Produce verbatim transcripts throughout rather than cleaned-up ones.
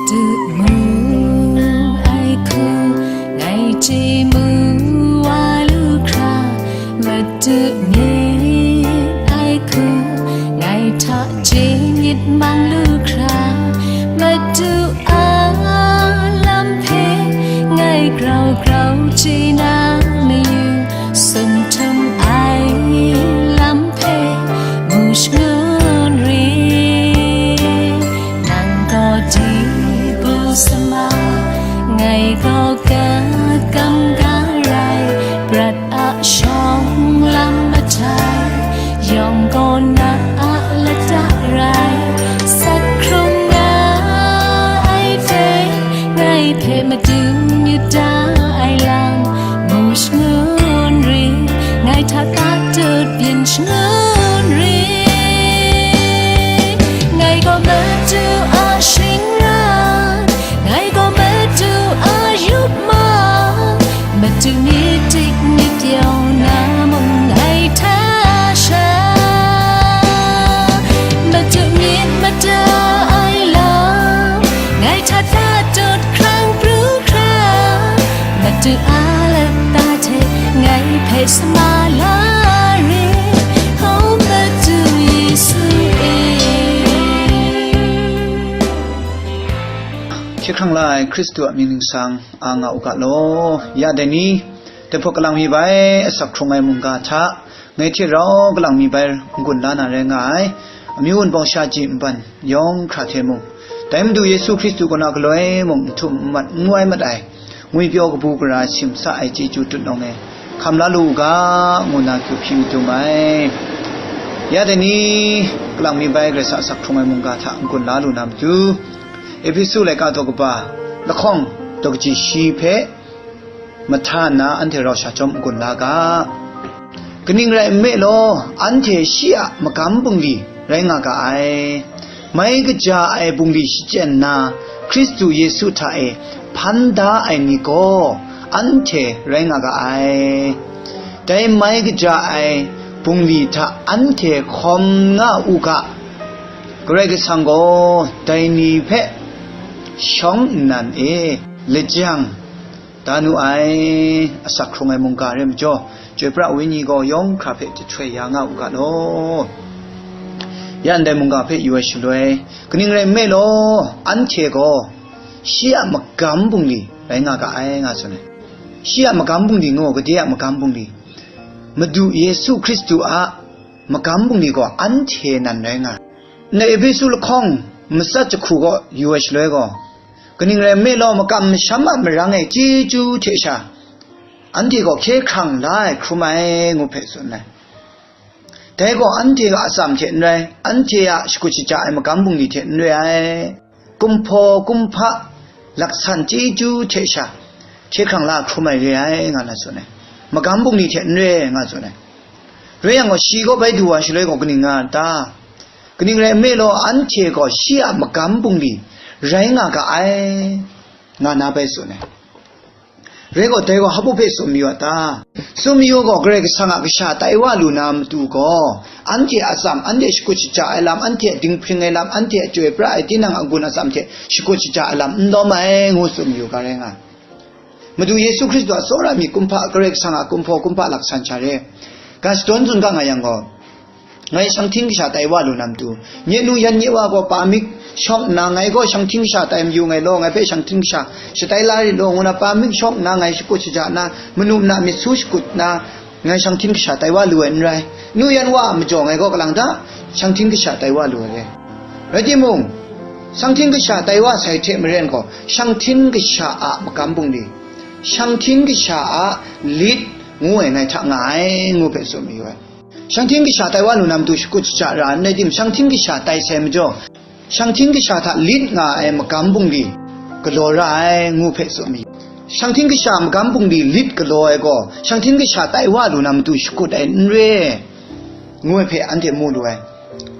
Madu mu ai hku, ngai chye mu wa lu hkra, Madu myit ai hku, ngai hta chye myit mang lu hkra, Madu a lam hpe ngai grau grau chye na mayu, sumhtum ai lam hpe mu shangun rit. Nang gaw dibu sama, ngai gaw gat kam ga rai, prat a shawng lam matai, yawng gaw na a lata rai, sat hkrung nga ai hte, ngai hpe Madu myit da ai lam, mu shangun rit, ngai hta tatut byin shangun rit. Ngai gaw Madu a shingran, ngai gaw Madu a yup ma, Madu myit dik myit pyaw na mung ngai hta sha, Madu myit mada ai lam, ngai hta tatut hkrang pru hkra, Madu a lata hte ngai hpe sama la rit, o Madu Yesu e. Hkye hkrang la ai Hkristu a mying ningsang a nga u ga law, ya dai ni, dai hpawt kalang mi bai asak hkrung ai mungga hta, ngai hte rau kalang mi bai n-gun la na rai nga ai, amyu wunpawng sha ji nban yawng hkra hte mung, dai Madu Yesu Hkristu kaw na galoi mung n htum n mat n wai mat ai, ngwipyaw kabu gara simsa ai chyeju tut nawng e hkam la lu u ga, ngu na kyu hpyi madung ai. Ya dai ni, kalang mi bai Karai Kasang asak hkrung ai mungga hta n-gun la lu na matu, Ehpesu laika daw kaba lahkawng daw kaji shi hpe mahta nna anhte rau sha chyawm n-gun la ga. Kaning rai nme law, anhte shi a magam bungli rai nga ga ai. Mai kaja ai bungli shachyen na Hkristu Yesu hta e hpan da ai ni gaw anhte rai nga ga ai. Dai mai kaja ai bungli hta anhte hkawm nga u ga. Karai Kasang gaw dai ni hpe shawng nnan e lajang da nu ai, asak hkrung ai mungga re majaw, chyoi pra ai wenyi gaw yawng hkra hpe jahtoi ya nga u ga law. Ya ndai mungga hpe yu ai shaloi, kaning rai nme law, anhte gaw shi a magam bungli rai nga ga ai, nga tsun ai. Shi a magam bungli ngu, gade a magam bungli, Madu Yesu Hkristu a magam bungli gaw anhte nan rai nga ai. Ndai Ehpesu lahkawng matsat jahku gaw yu ai shaloi gaw, kaning rai nme law, makam masham a marang e chyeju hte sha, anhte gaw hkye hkrang la ai hkrum ai, ngu hpe tsun ai. Dai gaw anhte a atsam hte n rai, anhte a shakut shaja ai magam bungli hte n re ai, kumhpaw kumhpa laksan chyeju hte sha hkye hkrang la hkrum ai re ai, nga na tsun ai. Magam bungli hte n re, nga tsun ai. Rai yang gaw, shi gaw bai du wa shaloi gaw kaning nga ta? Kaning rai nme law, anhte gaw shi a magam bungli rai nga ga ai, nga na bai tsun ai. Rai gaw, dai gaw hpa hpe tsun mayu a ta? Tsun mayu gaw, Karai Kasang a kasha tai wa lu na matu gaw, anhte a atsam, anhte shakut shaja ai lam, anhte dinghpring ai lam, anhte chyoi pra ai tinang a-gun atsam hte shakut shaja ai lam n lawm ai, ngu tsun mayu ga rai nga ai. Madu Yesu Hkristu a tsawra myit kumhpa, Karai Kasang a kumhpaw kumhpa laksan sha re. Ga shadawn tsun ga nga yang gaw, ngai shanghtin kasha tai wa lu na matu, nye nu yan nye wa gaw pa mik shawng nna, ngai gaw shanghtin kasha tai mayu ngai law, ngai hpe shanghtin kasha shatai la rit law, ngu na pa mik shawng nna, ngai shakut shaja nna, manu mana myit su shakut nna, ngai shanghtin kasha tai wa lu ai n rai. Nu yan wa a majaw ngai gaw kalang ta shanghtin kasha tai wa lu ai re. Rai timung, shanghtin kasha tai wa sai hte maren gaw, shanghtin kasha a magam bungli, shanghtin kasha a lit ngu ai ngai hta nga ai, ngu hpe tsun mayu ai. Shanghtin kasha tai wa lu na matu shakut shaja ra n rai tim, shanghtin kasha tai sai majaw, shanghtin kasha hta lit nga ai magam bungli galaw ra ai, ngu hpe tsun mayu. Shanghtin kasha magam bungli lit galaw ai gaw, shanghtin kasha tai wa lu na matu shakut ai n re, ngu ai hpe anhte mu lu ai.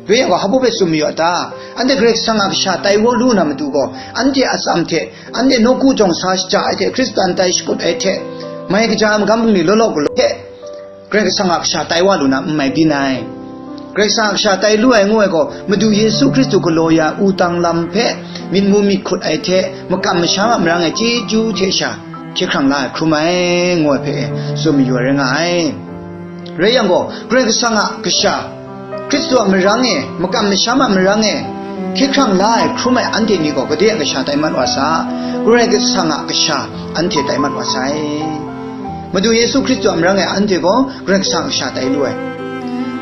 Rai yang gaw, hpa hpe tsun mayu a ta? Anhte Karai Kasang a kasha tai wa lu na matu gaw, anhte a atsam hte, anhte nawku jawng sa shaja ai hte, Hkristan tai shakut ai hte, mai kaja ai magam bungli law law galaw hte, Karai Kasang a kasha tai wa lu na n mai byin ai. Karai Kasang a kasha tai lu ai ngu ai gaw, Madu Yesu Hkristu galaw ya wudang lam hpe myit mu myit hkut ai hte, makam masham a marang e chyeju hte sha hkye hkrang la ai hkrum ai, ngu ai hpe e tsun mayu ai rai nga ai. Rai yang gaw, Karai Kasang a kasha, Hkristu a marang e, makam masham a marang e, hkye hkrang la ai hkrum ai anhte ni gaw, gade a kasha tai mat wa sa, Karai Kasang a kasha anhte tai mat wa sai. Madu Yesu Hkristu a marang e anhte gaw Karai Kasang a kasha tai lu ai.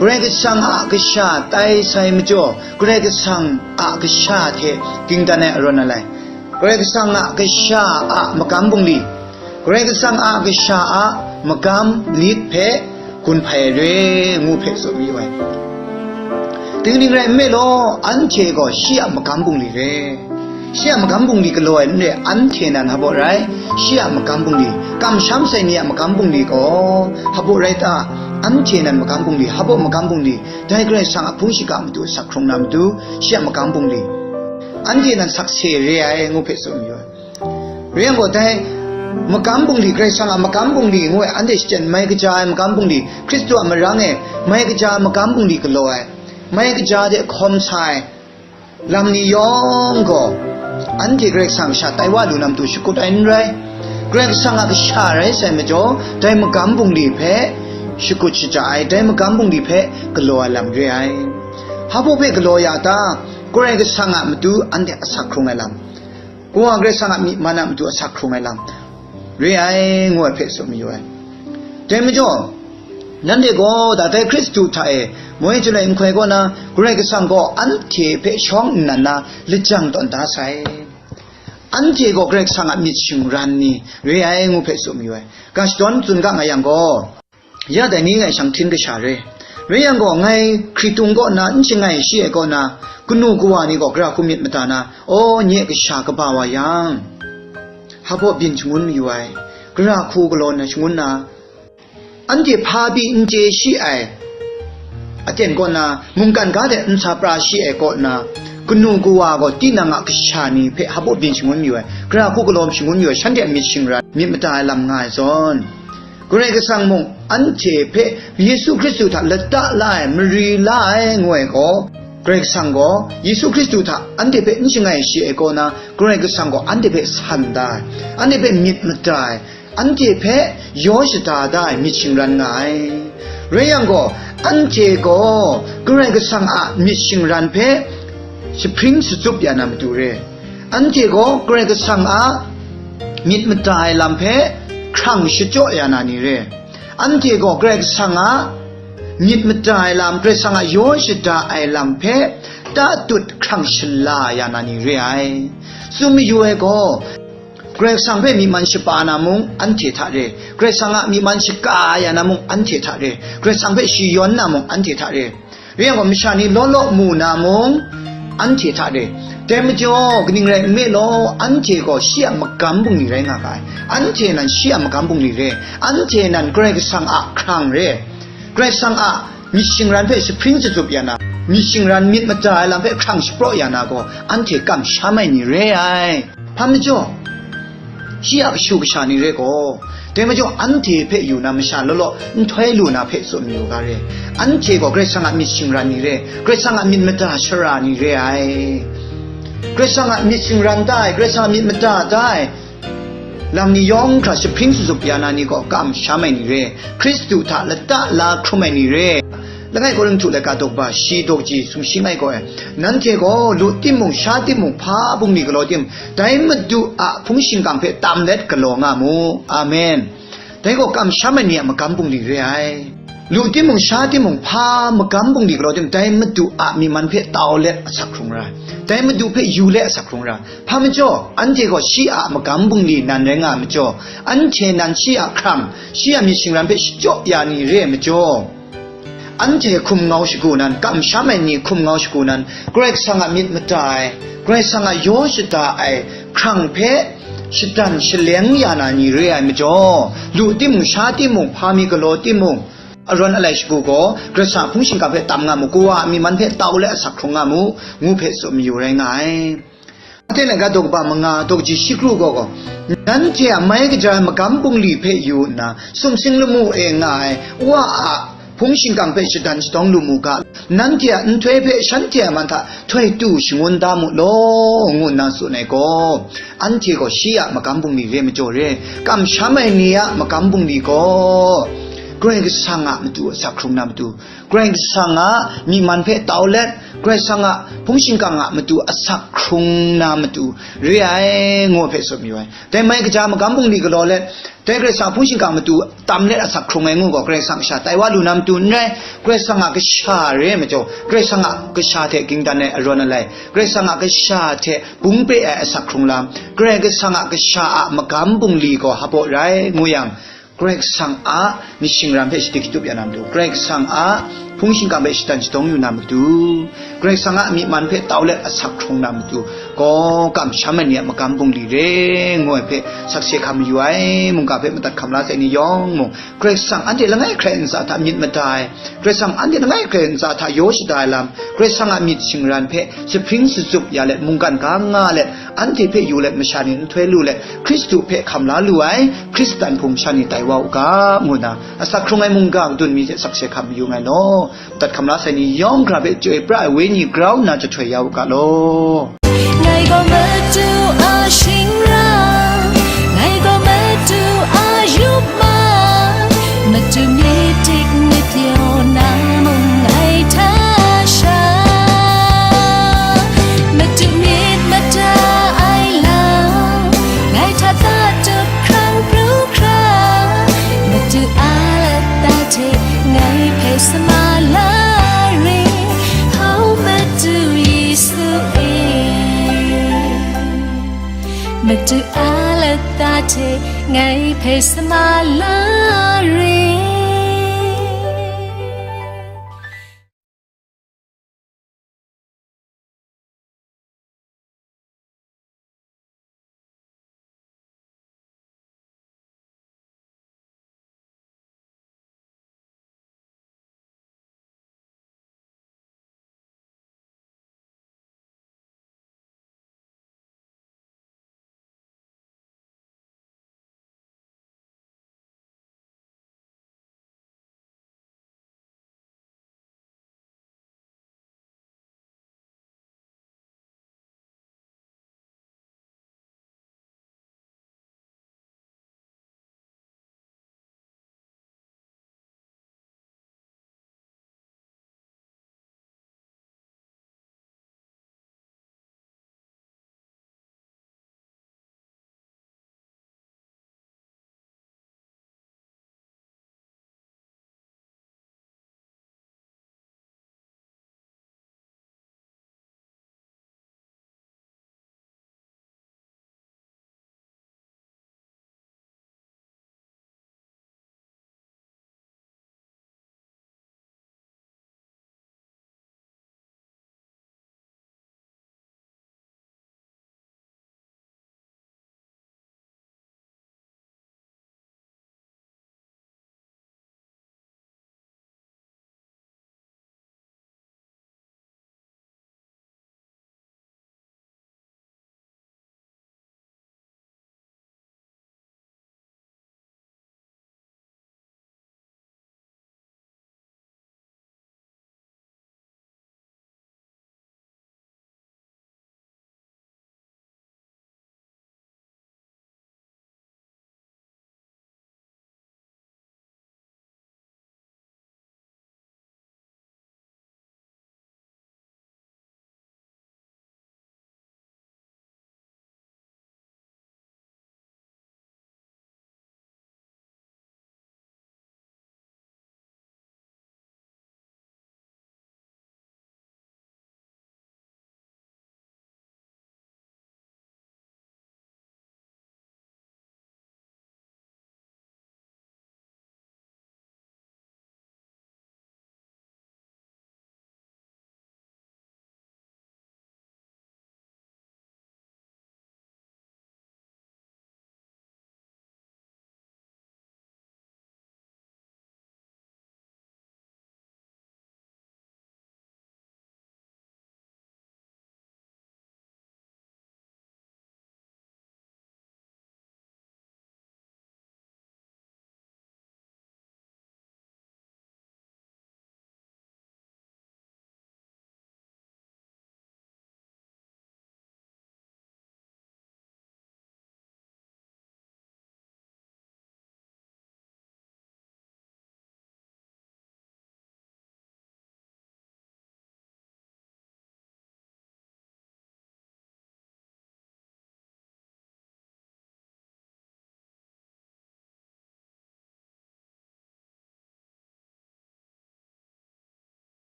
Karai Kasang a kasha tai sai majaw, Karai Kasang a kasha hte dingdan ai arawn alai, Karai Kasang a kasha a magam bungli, Karai Kasang a kasha a magam lit hpe gun hpai ai re, ngu hpe tsun mayu ai. Tingning rai nme law, anhte gaw shi a magam bungli re. Shi a magam bungli galaw ai n re, anhte nan hpaw rai, shi a magam bungli, kamsham sai ni a magam bungli gaw hpaw rai ta, anhte nan magam bungli, hpaw magam bungli, dai Karai Kasang a hpung shiga matu asak hkrung na matu, shi a magam bungli, anhte nan sakse re ai, ngu hpe tsun mayu ai. Rai yang gaw, dai magam bungli, Karai Kasang a magam bungli ngu ai, anhte shachyen mai kaja ai magam bungli, Hkristu a marang e mai kaja ai magam bungli galaw ai, mai kaja de hkawm sa ai lam ni yawng gaw, anhte Karai Kasang a kasha tai wa lu na matu shakut ai n rai. Karai Kasang a kasha rai sai majaw, dai magam bungli hpe shakut shaja ai, dai magam bungli hpe galaw ai lam re ai. Hpaw hpe galaw ya ta? Karai Kasang a matu anhte asak hkrung ai lam, Kawa Karai Kasang a myi man a matu asak hkrung ai lam re ai, ngu ai hpe tsun mayu ai. Dai majaw, nanhte gaw dai Hkristu hta e moi chyanlai nhtoi kaw na, Karai Kasang gaw anhte hpe shawng nnan na lajang tawn da sai. Anhte gaw Karai Kasang a myit shingran ni re ai, ngu hpe tsun mayu ai. Ga shadawn tsun ga nga yang gaw, ya dai ni ngai shang htin kasha re. Rai yang gaw, ngai hkritung kaw na n shangai shi ai kaw na, kanu kawa ni gaw gara hku myit mada na, aw, nye kasha kaba wa yang, hpaw byin shangun mayu ai, gara hku galaw na shangun na, anhte hpa pyi n chye shi ai, aten kaw na, mungkan ga de n sa pra shi ai kaw na, kanu kawa gaw tinang a kasha ni hpe hpaw byin shangun mayu ai, gara hku galaw shangun mayu ai, shanhte a myit shingran, myit mada ai lam nga ai zawn, Karai Kasang mung anhte hpe Yesu Hkristu hta lata la ai, mari la ai ngu ai gaw, Karai Kasang gaw Yesu Hkristu hta anhte hpe n shangai shi ai kaw na, Karai Kasang gaw anhte hpe san da ai, anhte hpe myit mada ai, anhte hpe yaw shada da ai myit shingran nga ai. Rai yang gaw, anhte gaw Karai Kasang a myit shingran hpe shahpring shatup ya na matu re. Anhte gaw Karai Kasang a myit mada ai lam hpe hkrang shachyaw ya na ni re. Anhte gaw Karai Kasang a myit mada ai lam, Karai Kasang a yaw shada ai lam hpe tatut hkrang shala ya na ni re ai. Tsun mayu ai gaw, Karai Kasang hpe myi man shapa na mung anhte hta re, Karai Kasang a myi man shaka ya na mung anhte hta re, Karai Kasang hpe shi yawn na mung anhte hta re. Rai yang gaw, masha ni law law mu na mung, anhte hta re. Dai majaw, kaning rai nme law, anhte gaw shi a magam bungli rai nga ga ai. Anhte nan shi a magam bungli re. Anhte nan Karai Kasang a hkrang re. Karai Kasang a myit shingran hpe shahpring shatup ya na, myit shingran myit mada ai lam hpe hkrang shapraw ya na gaw, anhte kamsham ai ni re ai. Hpa majaw, shi a kashu kasha ni re gaw, dai majaw anhte hpe yu na masha law law nhtoi lu na hpe tsun mayu ga re. Anhte gaw Karai Kasang a myit shingran ni re, Karai Kasang a myit mada shara ni re ai. Karai Kasang a myit shingran da ai, Karai Kasang a myit mada da ai lam ni yawng hkra shahpring shatup ya na ni gaw kamsham ai ni re, Hkristu hta lata la hkrum ai ni re. Langai Korinhtu laika daw kaba shi daw kaji sumshi langai gaw e, nanhte gaw lu timung, sha timung, hpa bungli galaw tim, dai Madu a hpung shingkang hpe tam let galaw nga mu. Amen. Dai gaw kamsham ai ni a magam bungli re ai. Lu timung, sha timung, hpa magam bungli galaw tim, dai Madu a myi man hpe tau let asak hkrung ra ai. Dai Madu hpe yu let asak hkrung ra ai. Hpa majaw, anhte gaw shi a magam bungli nan rai nga ai majaw, anhte nan shi a hkrang, shi a myit shingran hpe shachyaw ya ni re ai majaw, anhte hkum ngau shagu nan, kamsham ai ni hkum ngau shagu nan, Karai Kasang a myit mada ai, Karai Kasang a yaw shada ai hkrang hpe shadan shaleng ya na ni re ai majaw, lu timung, sha timung, hpa mi galaw timung, arawn alai shagu gaw, Karai Kasang a hpung shingkang hpe tam nga mu, kawa a myi man hpe tau let asak hkrung nga mu, ngu hpe tsun mayu rai nga ai. Mate laika daw kaba manga, daw kaji shi kru gaw gaw, nanhte a mai kaja ai magam bungli hpe yu nna, sumsing lamu e nga ai Wa a hpung shingkang hpe shadan shadawng lu mu ga, nanhte a nhtoi hpe shanhte a man hta htoi tu shangun da mu law, ngu nna tsun ai gaw, anhte gaw shi a magam bungli re ai majaw re, kamsham ai ni a magam bungli gaw, Karai Kasang a matu asak hkrung na matu, Karai Kasang a myi man hpe tau let, Karai Kasang a hpung shingkang a matu asak hkrung na matu re ai, ngu hpe tsun mayu ai. Dai mai kaja magam bungli galaw let, dai Karai Kasang a hpung shingkang matu tam let asak hkrung ai ngu gaw, Karai Kasang kasha tai wa lu na matu n rai, Karai Kasang a kasha re ai majaw, Karai Kasang a kasha hte ging dan ai arawn alai, Karai Kasang a kasha hte bung pre ai asak hkrung lam, Karai Kasang a kasha a magam bungli gaw hpaw rai ngu yang, Karai Kasang a myit shingran hpe shadi shatup ya na matu, Karai Kasang a hpung shingkang hpe shadan shadawng yu na matu, Karai Kasang a myi man hpe tau let asak hkrung na matu gaw, kamsham ai ni a magam bungli re, ngu ai hpe sakse hkam mayu ai. Mungga hpe madat hkam la sai ni yawng mung, Karai Kasang anhte langai hkrai ntsa hta myit mada ai, Karai Kasang anhte langai hkrai ntsa hta yaw shada ai lam, Karai Kasang a myit shingran hpe sahpring satsup ya let, mungkan ga nga let, anhte hpe yu let, masha ni nhtoi lu let, Hkristu hpe hkam la lu ai Hkristan hpung sha ni tai wa u ga, ngu nna asak hkrung ai mungga madun mi hte sakse hkam mayu ngai law, dat hkam la sai ni yawng hkra hpe chyoi pra ai Wenyi grau nna jahtoi ya u ga law. Ngai gaw Madu a shingra, ngai gaw Madu a yup ma, Madu myit dik myit pyaw na mung ngai hta sha, Madu myit mada ai lam, ngai hta tatup hkrang pru hkra, Madu a lata hte ngai hpe sama la re, hau Madu Yesu e. Madu a lata hte ngai hpe sama la re.